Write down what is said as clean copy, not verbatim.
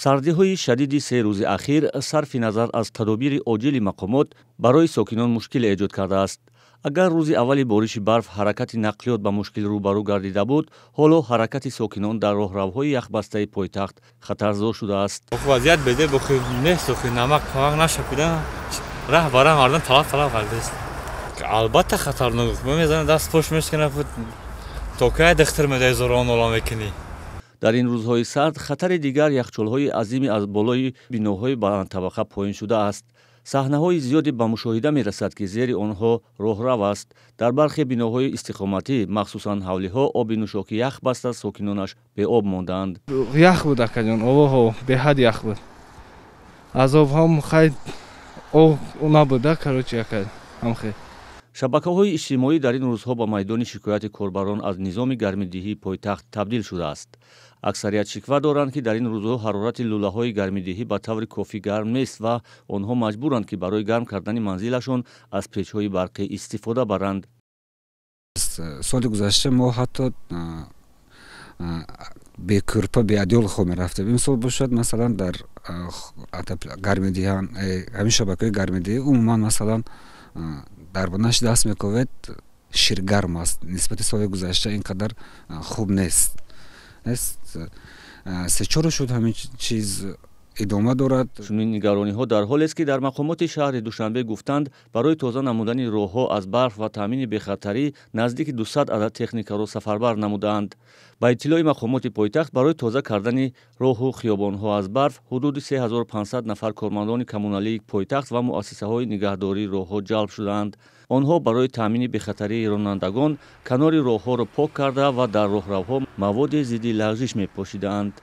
Сардиҳои шадиди 3 рӯзи ахир сарфи назар аз тадобири оҷили мақомот барои сокинон мушкил эҷод кардааст. Агар рӯзи аввали бориши барф ҳаракати нақлиёт ба мушкил рӯбарӯ гардида буд, ҳоло ҳаракати сокинон дар роҳравҳои яхбастаи пойтахт хатарзо шудааст. Вазъият беде бухи нест, охи намак памак нашапида раҳ бара мардум талаб талаб кардааст. Албатта хатарнок, мезанад даст пош мешканад, то кай духтур медаи зорон ола мекунӣ. Дар ин рӯзҳои сард хатари дигар яхчолҳои азиме аз болои биноҳои баландтабақа поин шудааст. Саҳнаҳои зиёде ба мушоҳида мерасад, ки зери онҳо роҳрав аст. Дар бархе биноҳои истиқоматӣ, махсусан ҳавлиҳо, оби нӯшокӣ ях баста, сокинонаш беоб мондаанд. Ях буд, акаҷон, овоҳо беҳад ях буд. Аз обҳам хай об набуда, короче, ака ҳамхе. Шабакаҳои иҷтимоӣ дар ин рӯзҳо ба майдони шикояти корбарон аз низоми гармидиҳии пойтахт табдил шудааст. Аксарият шиква доранд, ки дар ин рӯзҳо ҳарорати лӯлаҳои гармидиҳӣ ба таври кофӣ гарм нест ва онҳо маҷбуранд, ки барои гарм кардани манзилашон аз печҳои барқӣ истифода баранд. Соли гузашта мо ҳатто бекӯрпа, беадёл хоб мерафтем. Имсол бошад, масалан, дар гармидиҳ, ҳамин шабакаҳои гармидиҳӣ умуман, масалан, дар банаш даст мековед, ширгарм аст. Нисбати соли гузашта ин қадар хуб нест. Се-чор шуд ҳамин чиз идома дорад. Чунин нигарониҳо дар ҳолест, ки дар мақомоти шаҳри Душанбе гуфтанд, барои тоза намудани роҳҳо аз барф ва таъмини бехатарӣ наздики 200 адад техникаро сафарбар намудаанд. Ба иттилои мақомоти пойтахт, барои тоза кардани роҳу хиёбонҳо аз барф ҳудуди 3500 нафар кормандони коммуналии пойтахт ва муассисаҳои нигаҳдории роҳҳо ҷалб шудаанд. Онҳо барои таъмини бехатарии ронандагон канори роҳҳоро пок карда ва дар роҳравҳо маводи зидди лағжиш мепошидаанд.